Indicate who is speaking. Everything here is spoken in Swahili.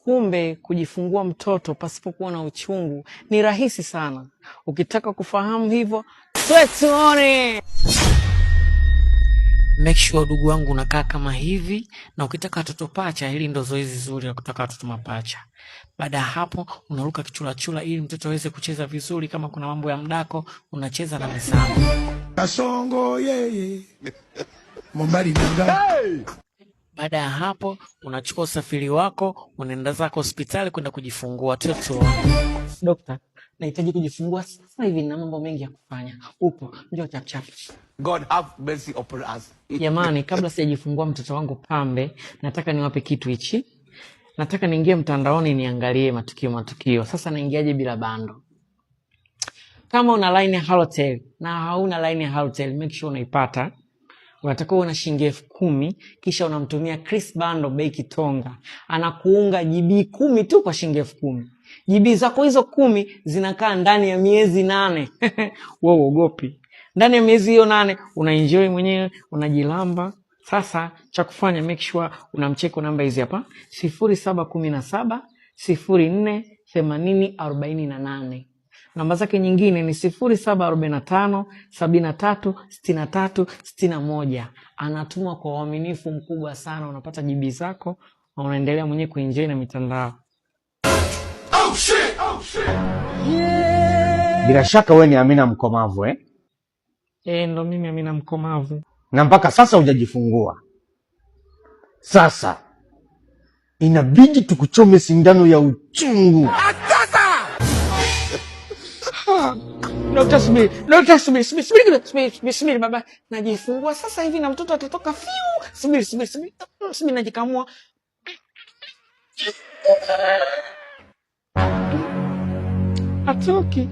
Speaker 1: Kumbe kujifungua mtoto pasipokuwa na uchungu ni rahisi sana. Ukitaka kufahamu hivyo, tuone. Make sure udugu wangu unakaa kama hivi, na ukitaka watoto pacha, hili ndo zoezi zuri la kutaka watoto mapacha. Baada ya hapo, unaruka kichulachula ili mtoto aweze kucheza vizuri. Kama kuna mambo ya mdako, unacheza na misamo.
Speaker 2: Kasongo yeye Mombali nanga.
Speaker 1: Baada ya hapo, unachukua usafiri wako, unaenda zako hospitali kwenda kujifungua. Toto, dokta, nahitaji kujifungua sasa hivi, nina mambo mengi ya kufanya. Upo, njoo chapchap.
Speaker 3: God have mercy upon us.
Speaker 1: Jamani, kabla sijajifungua mtoto wangu pambe, nataka niwape kitu hichi. Nataka niingie mtandaoni niangalie matukio matukio. Sasa naingiaje bila bando? Kama una line ya Halotel na hauna line ya Halotel, make sure unaipata. Unatakiwa una shilingi 10,000 kisha unamtumia Chris Bando bei kitonga, anakuunga GB 10 tu kwa shilingi 10,000. GB zako hizo 10 zinakaa ndani ya miezi 8. Wewe uogopi? Ndani ya miezi hiyo 8 unaenjoy mwenyewe, unajilamba. Sasa cha kufanya, make sure unamcheki namba hizi hapa 0717 04 80 48. Namba zake nyingine ni 0745 73 63 61. Anatuma kwa uaminifu mkubwa sana, unapata GB zako na unaendelea mwenyewe kuenjoy na mitandao.
Speaker 3: Oh shit! Oh shit!
Speaker 4: Bila shaka wewe ni Amina Mkomavu, eh?
Speaker 1: Ndo mimi Amina Mkomavu.
Speaker 4: Na mpaka sasa hujajifungua. Sasa inabidi tukuchome sindano ya uchungu.
Speaker 1: Dokta, subiri, dokta, subiri, subiri, subiri, subiri, subiri, subiri baba, najifungua sasa hivi na mtoto atatoka fiu. Subiri, subiri, subiri, subiri, najikamua. Atoki.